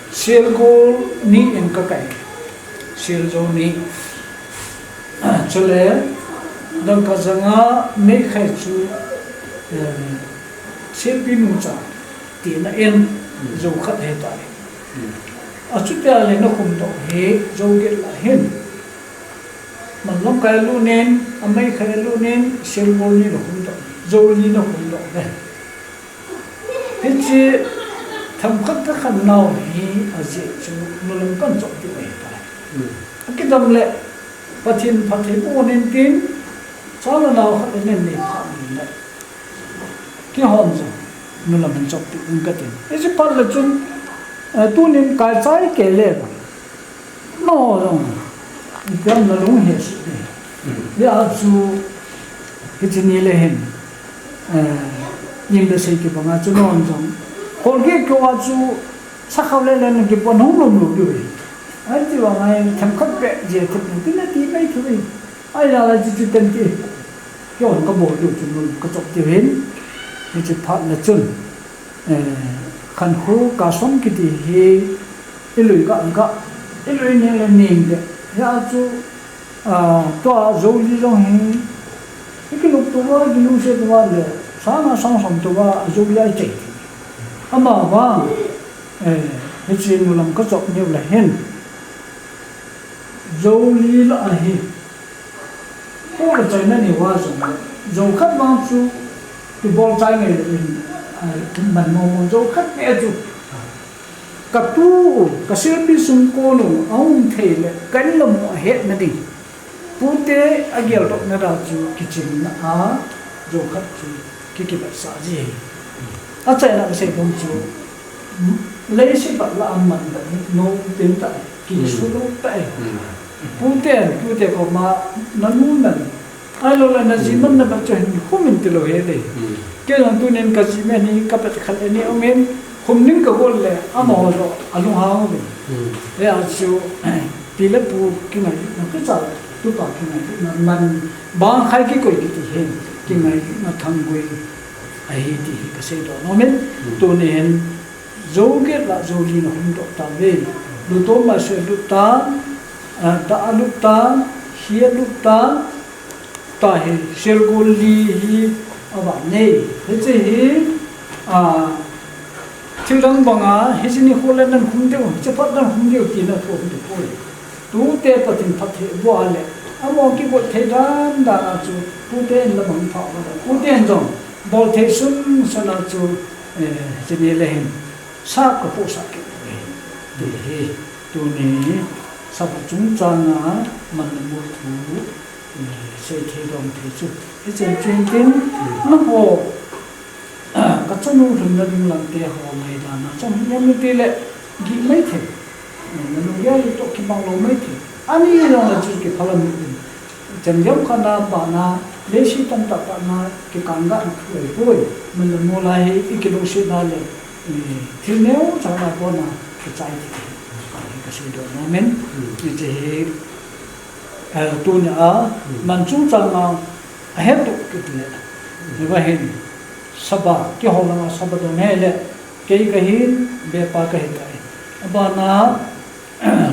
Sel gol ni in ka kai. Sel jo ni. Chule, dangka janga meikhai chu, eh, Silpi nu cha, tina in, mm, jo khat he tai. Mm. Achutia le na khum doh hi, jo get lah hin. Man lamkai lut in, a meikhai lut in, sel gol ni na khum doh. Jo li na khum doh ve. Hiche themkhat ka khen nau hi ajeh chu nu lam kan chop ding ahi tai. Hmm. Akidam le Pathen phattheiboh in tin, cha le nao khat in nei phat in le. Kihon jong nu lam hin chop ding ka tin. Hiche phat le chun, eh, tunin kai chai kei le ba. No, no. Ipi ham na lung he su de. Hmm. Hia chu, hiche ni le hin, eh, in da sei kibang a chu non jong. Kol ge kyo a chu, sa khau le le na kibon hung lum lum diu ve. Ai ti vang a themkhat pe je thep ni, ti na ti mai thu ve. Ai la la chi chi ten ti. Kyo ka bol diu chu nun ka chop ti hin. Hiche phat le chun. Eh, khankhu kasom kiti hi i lui ka ka, i lui ning le ning de. Hia chu, ah, tua jo li jong hi, i kiluk tua, i kilungset tua le, sang a sang som tua, jo li a i chei. Ama vang, eh, hiche nu lam ka chop niu le hin. Jo li lah a hi. Pu le chai na ni wa jong le, jo khat vang chu, tu bol chai ngai le in, ah, man mo mo jo khat nge chu. Ka tu, ka silpi sung kon u, a um thei le, ka in lam u a het na ding. Pute a gel doh na da chu, kichin na a, jo khat chu, ki kibat sa ji. A chai na ka sei bom chu, Leiset bat lah a man ta hi, no tin ta, ki, hmm, su lo ta. Hmm. Pute, pute koma, na nu nan. Ai lo le na ji man na bat chu hin, hum in ti lo he le. Hmm. Kei jong tunin ka ji man hi, ka pet khat le ni um in, hum ning ka gol le, ama ho jo, a lunghang um in. Hmm. Le a chu, pi le pu kingailutna, kicha, tupa kingailutna, man, bang khai kikoi kiti hin, kingailutna thanggui. Ahi ti hi ka seidoh nom in, hmm, tuni hin, jo get lah jo li na hung doh ta ve. Lutom ma se lut ta, ah, da a lut ta, hi a lut ta, ta hi, sel gol li hi, a va nei. Hiche hi, ah, thil dang banga, hiche ni khu le nan hung diu, hiche phat nan hung diu ti na thu hung diu poi. Tute Pathen phatthei boh a le, amaho kigot thei dan dan a chu, tute in lam a hung phah uva le, tute in jong, bol thei sun sun a chu, eh, hiche ni le hin, sap ka pohsah kit uve. Ti hi, tuni, sap a chungchang a, man le mol thu, eh, sei thei dom thei chu. Hichen chun tin, nangho, Ka chanu lhunna ding lam te ho ngai dan a, chanu lhunna ding te le gih mai thei. Na lung gel toh kibang lou mai thei. Ani jong le chu kiphalam in. Chan gam khat na pa na, leiset tamtah pa na, kikang gah na thu ahi poi. Man le mol a hi, i kilungset na le, i thil neo chang na pon a, kichai thei. Ka seidoh nom in, hmm, hiche hi, Eh, tunia, hmm, man chungchang a, ahetup kit le. Hiva hin, saba, kihou langa saba dom hile, kei kahin, bepa kahitai. Abana,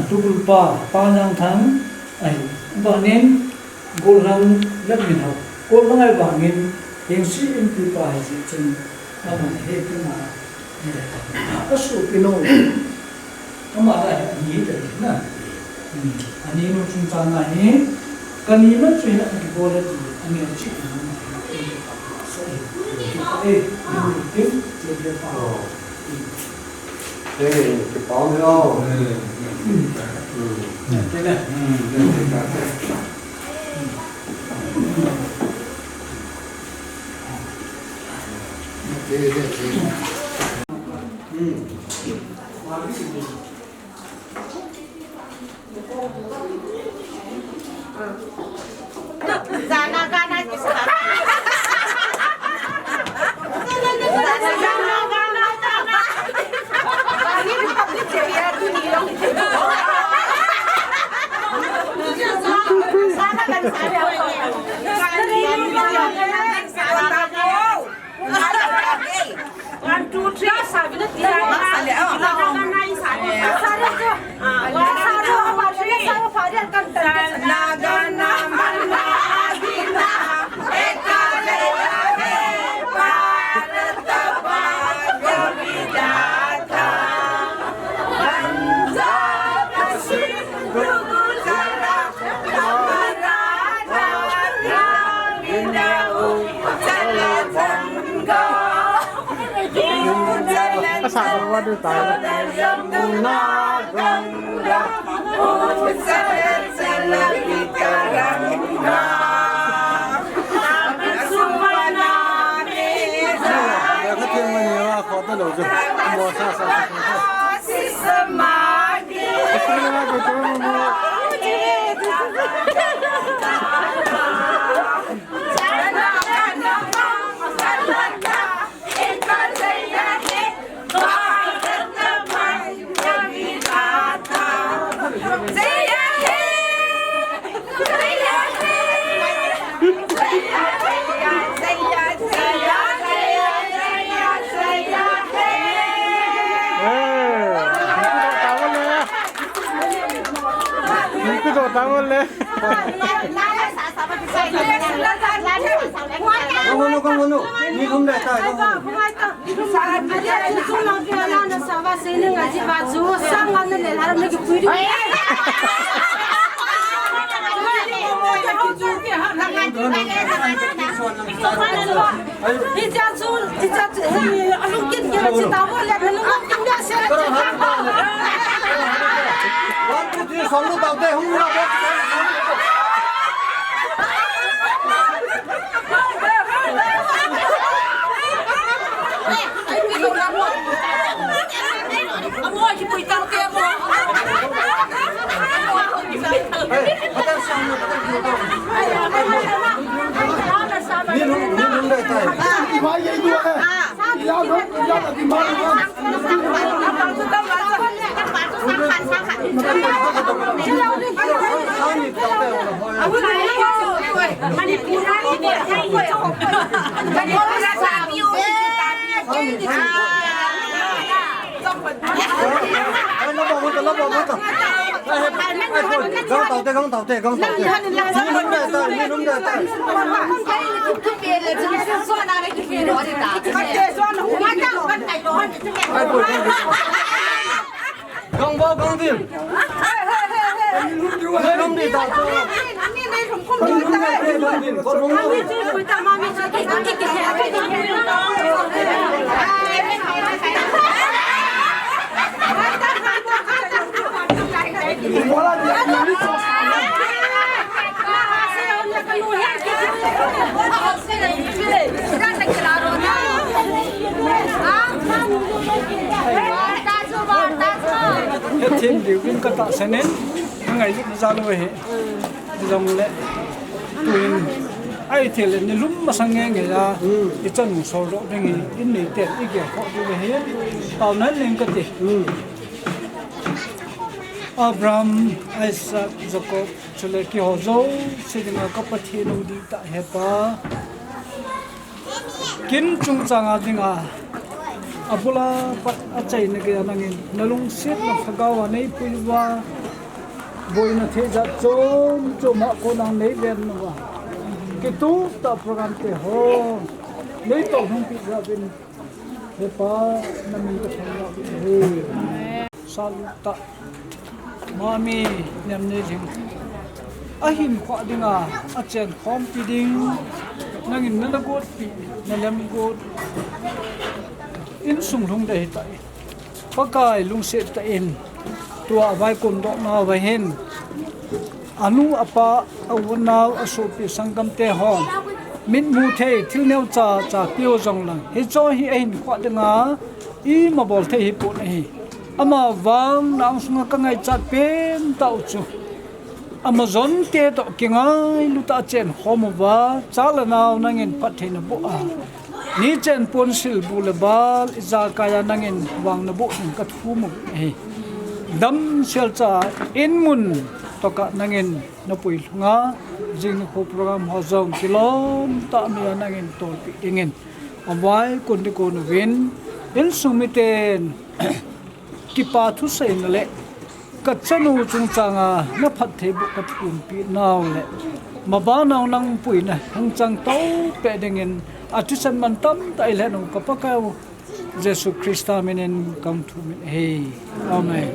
tugulpa, Pa Jangthang, ahi. Abanin, Gollhang, Lamminhao. Gollhang ahivangin, Hengsi Inpi pa ahi jeh chun, aman ahetuna, eh, asopinu. Ama la hi ani ta hi na. Hmm. Ani nu chungchang a hi. Kani ma chu hi na kibol le ti. Ani a chi na. Sa hi. Ki pa e. Ni ti. Ti le pa. Oh. Hey, ki pa ni lo. Hmm. Hmm. Ti le. Hmm. Hmm. One, two, three. Kong hunu, kong hunu. Ni lum le tai, kong hunu. Gang tau te, gang tau te, gang tau te. Ni lum le tai, ni lum le tai. Gang bo, gang din. Ni lum di ta. Ni lum le tai, ni lum din. Ko lum. Hethem diu in ka tahsan in, ka ngailutna jal u ahi. Jong le, tuin, ahithei le, ni lum masang nge nge a, hmm, i chanu sol doh ding hi, in neite, i gel khoh diu ahi, taona nei ing kati. Hmm. Abraham, Isaac, Jacob, Chule keiho jouse dinga ka Pathen u dihtah Hepa, kin chungchanga dinga abula pat achaina geiya nangin nalungsetna lhagaova neipui uva, boina thei jat chom chom a kona neiven uva, kitup tah program te ho neitoh lhungpi jeh uvin, Hepa, namin kathangvah uve. Salu tah, mami, nem nei jing. Ahinkhoa dinga achenkhompi ding, nangin nana gotpi, nalemgot, insung lhung ding ahitai. Pakai lungset tah in, tua vaikon dohnauva hin, anu, apa, a u, anao, asopi, sanggamte hon mitmu thei, thil neocha cha piu jong lang, hiche hi ahinkhoa dinga ima bol thei hipon ahi. Amavang na angsunga kangaichat pentah u chu, amajonte toh kingailutah a chenkhom uva, cha le nao nangin phatthei naboh a, nichen ponsil bu le bal ijakaiya nangin vang naboh ding kathum u ahi. Damsel cha inmun tokah nangin napui lhunga, jing nikho program ho jong kilomtah maiya nangin tolpeh dingin, avaikon ding kon uvin, insung miten kipa thuseina le kachanu chungchanga naphattheiboh kathumpi nau le, mabanna nangpuina hung chang toupeh dingin, athisan man tamtah eilhen u ka Pakaiu Jesu Christa minin kahung thum in ahi. Amen.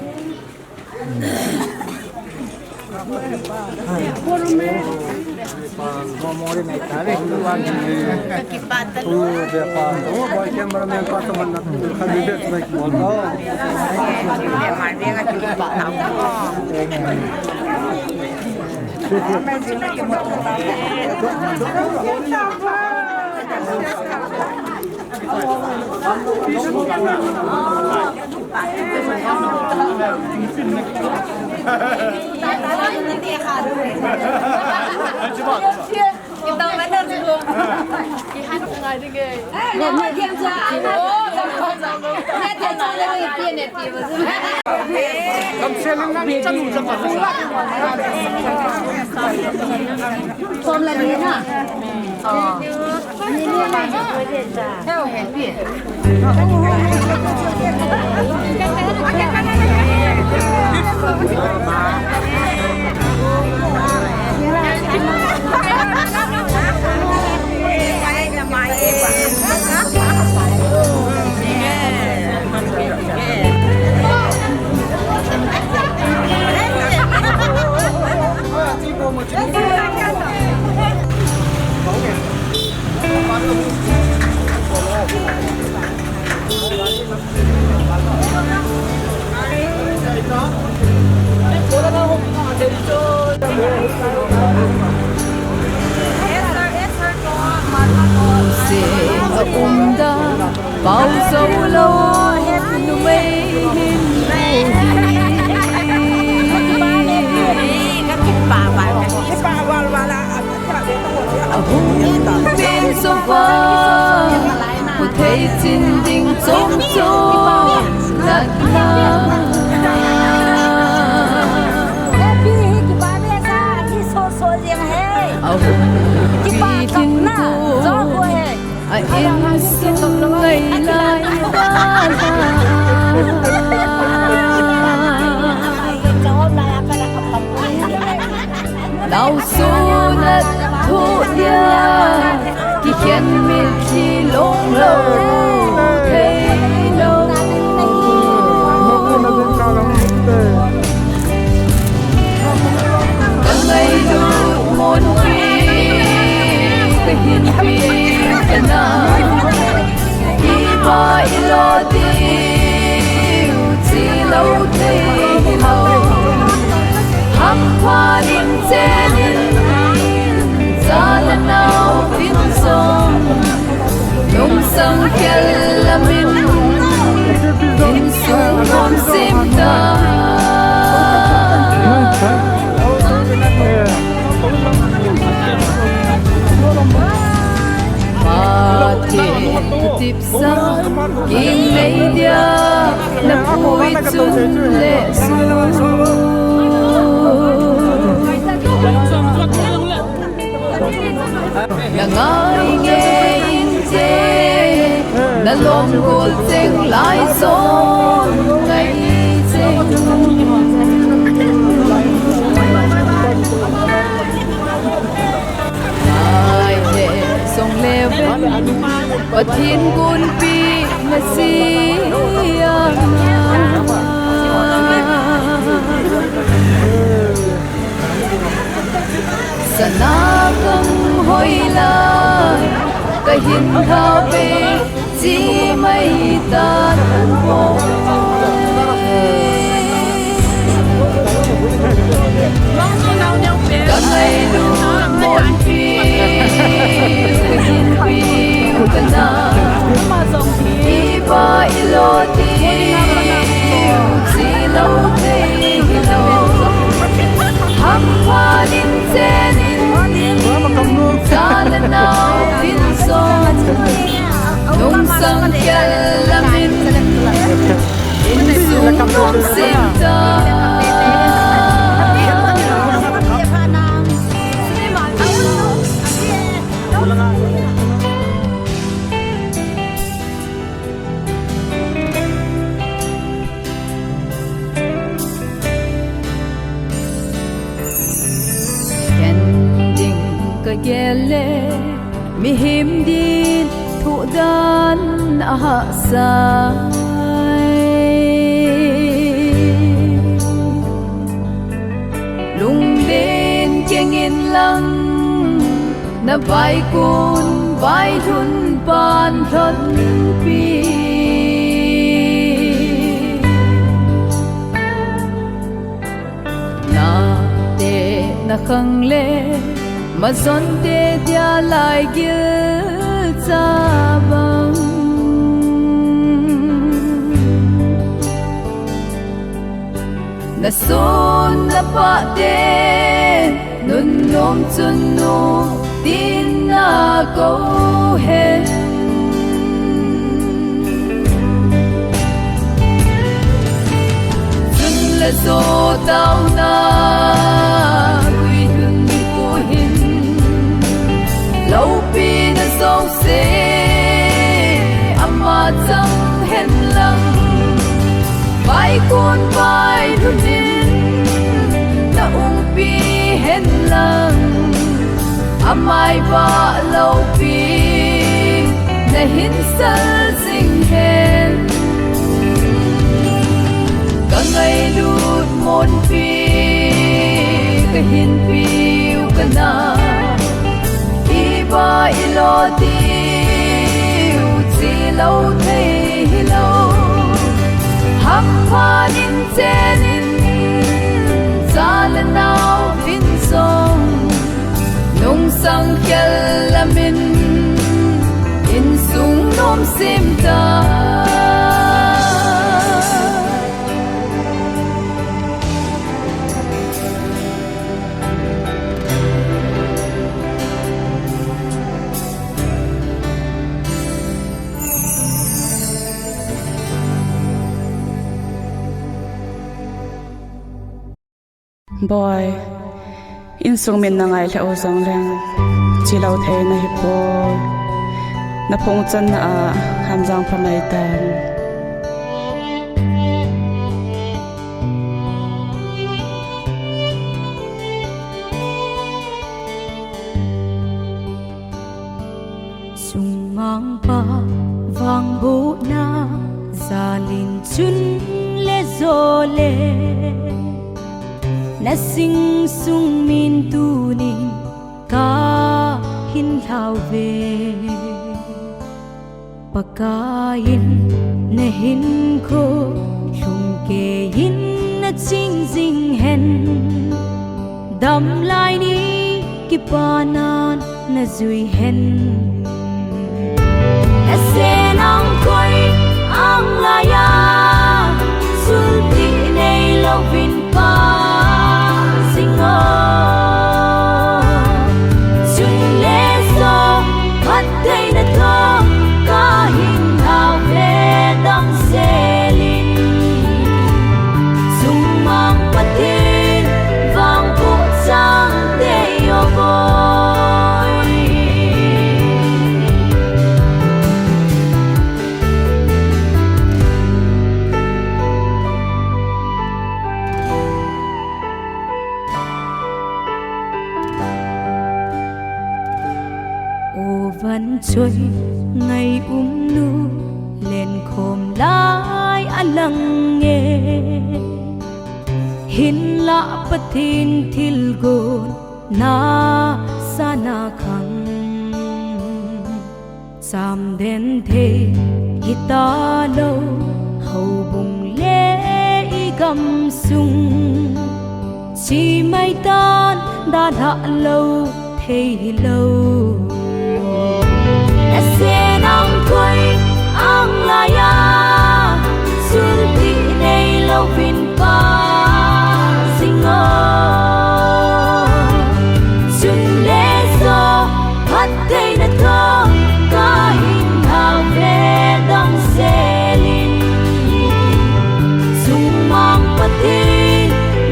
Pau Zou Lou numei hin a hung min sova, ku thei chin ding chom chom natna. Happy hi kipa ve sa, hi so so jeng he. A hung kipa ding na, jo ko he. A insung ngai lai vala. Naosen a thoh dia, kikhen mitlhi long lou thei lou. Ka ngailut mun hi ka hinpi ka na, iba i lo diu chi lou thei lou. Hampha ning chen in, cha le nao vin song, lungsang khel lamin, insung nom sim ta. Pathen thutip sang, kin nei dia, na pui chun le sun. Na ngai nge inte, na lom gol cheng lai son ngai cheng. Ngai he song le ven, Pathen gonpi na si a. Sana kang hoi la, ka hin ha pe, chi mai ta tan po. Ka ngai lu mon pi, ka hin pi, ka na. Iba ilo ti, chi lo te ilo. Hampha nin che nin, cha le nau tin song. Nung sang khel lamin, insung nung sim ta. Ken ding ka gel le, mihem din thuh dan a hahsa. Lunglen keng in lang, na vaikun vailhun pan lhon pi. Na te na khang le, ma jon te dia lai gil cha bang. Na son na pa te, nun nom chun nu, tin na ko hen. Chun le jo tao na, gui hun ku hin. Lo pi na jo se, ama chang hen lang. Vaikun vailhun in, na umpi hen lang. Amai va lo pi, na hin sal jing hen. Ka ngailut mon pi, ka hin piu ka na. Iba ilo tiu, chi lo thei hi lo. Hampha nin che nin, cha le nau vin song. Nung sang khel lamin, insung nom sim ta. Boi, insung min na ngai lheh u jong leng, chi lo thei na hi poi. Na phung channa a, Hamjang pha mai tan. Sungmangpa vangbohna jalin chun le jo le, na sing sung min tunin ka hin lhau ve. Pakai in na hinkho lhumkeiyin na ching jing hen. Damlai ni kipana na jui hen. Na sen ang koi ang laiya, sulti nei louvin pa jing o. Chun le jo, phattheina toh ka hin lhau ve damsel in. Sungmang Pathen vangboh chang tei o boi. Vanchoi ngai umnu lenkhom lai alang e. Hinlah Pathen thilgon na sana khang. Chamden thei hita lou, houbung le i gamsung. Chimai tan dalha lou thei hilou. Nasen angkoi anglai a, sulti neilou vin pa jing o. Chun le jo phattheina toh kahin hao ve damsel in. Sumang Pathen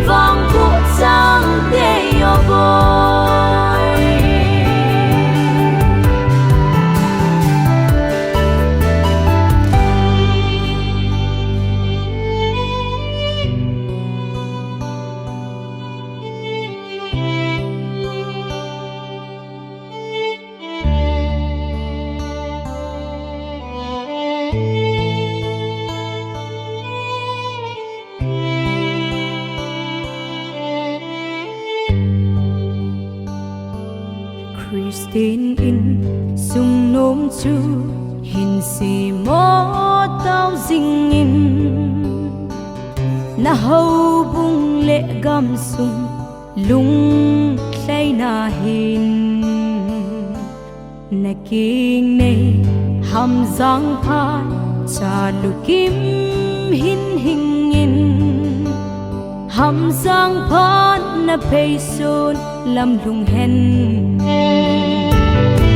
vangboh chang tei o boi. Christian insung nom chu hin semo tao jing in, na houbung le gamsung lunglhaina hin. Na kingnei Hamjang phat cha lukim hin hing in, Hamjang phat na pei sun lam lhung hen.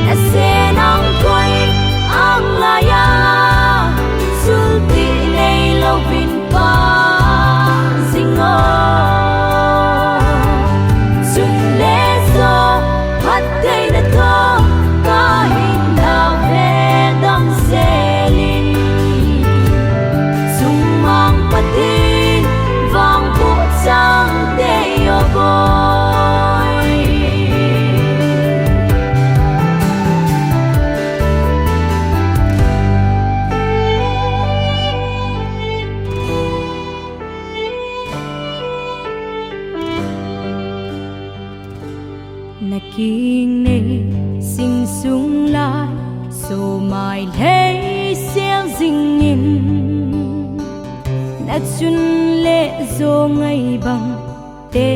Nasen angkoi anglai a, sulti neilou vin pa jing o. Chun le jo phattheina toh kahin hao ve damsel in. Sumang Pathen vangboh chang tei o boi. Na kingnei sing sung lai, somai lhei sel jing in, na chun le jo ngai bang te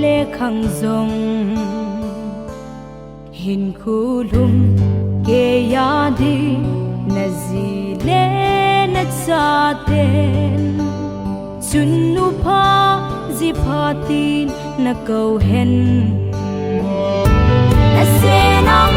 le khang jong. Hinkho lhum keiya ding na ji le na chaten, chun nupha jipha tin na kou hen. Nasen ang